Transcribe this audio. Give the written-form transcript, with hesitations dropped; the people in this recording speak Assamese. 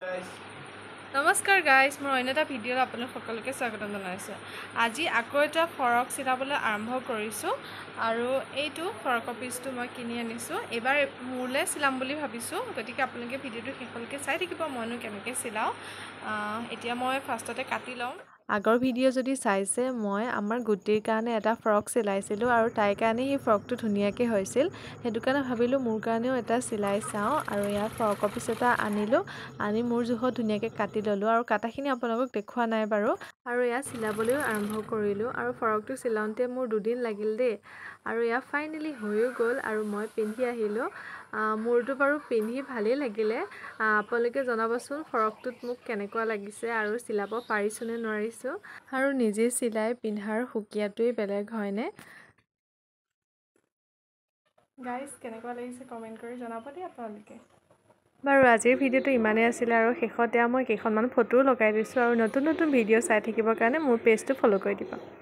নমস্কাৰ গাইজ, মোৰ অন্য এটা ভিডিঅ'ত আপোনালোক সকলোকে স্বাগতম জনাইছোঁ। আজি আকৌ এটা ফৰক চিলাবলৈ আৰম্ভ কৰিছোঁ আৰু এইটো ফৰকৰ পিচটো মই কিনি আনিছোঁ। এইবাৰ মোলৈ চিলাম বুলি ভাবিছোঁ, গতিকে আপোনালোকে ভিডিঅ'টো শেষলৈকে চাই থাকিব মইনো কেনেকৈ চিলাওঁ। এতিয়া মই ফাৰ্ষ্টতে কাটি লওঁ। আগৰ ভিডিঅ' যদি চাইছে, মই আমাৰ গুটিৰ কাৰণে এটা ফ্ৰক চিলাইছিলোঁ আৰু তাইৰ কাৰণে সেই ফ্ৰকটো ধুনীয়াকৈ হৈছিল। সেইটো কাৰণে ভাবিলোঁ মোৰ কাৰণেও এটা চিলাই চাওঁ আৰু ইয়াৰ ফ্ৰকৰ পিচ এটা আনিলোঁ, আনি মোৰ জোখত ধুনীয়াকৈ কাটি ল'লোঁ আৰু কাটাখিনি আপোনালোকক দেখুওৱা নাই বাৰু। আৰু এয়া চিলাবলৈও আৰম্ভ কৰিলোঁ আৰু ফ্ৰকটো চিলাওঁতে মোৰ দুদিন লাগিল দেই। আৰু এয়া ফাইনেলি হৈও গ'ল আৰু মই পিন্ধি আহিলোঁ। মোৰটো বাৰু পিন্ধি ভালেই লাগিলে। আপোনালোকে জনাবচোন ফ্ৰকটোত মোক কেনেকুৱা লাগিছে আৰু চিলাব পাৰিছোঁ নে নোৱাৰিছোঁ। আৰু নিজে চিলাই পিন্ধাৰ সুকীয়াটোৱেই বেলেগ হয়নে? গাইজ, কেনেকুৱা লাগিছে কমেণ্ট কৰি জনাব দেই আপোনালোকে। বাৰু আজিৰ ভিডিঅ'টো ইমানেই আছিলে আৰু শেষত এয়া মই কেইখনমান ফটোও লগাই দিছোঁ আৰু নতুন নতুন ভিডিঅ' চাই থাকিবৰ কাৰণে মোৰ পেজটো ফ'ল' কৰি দিব।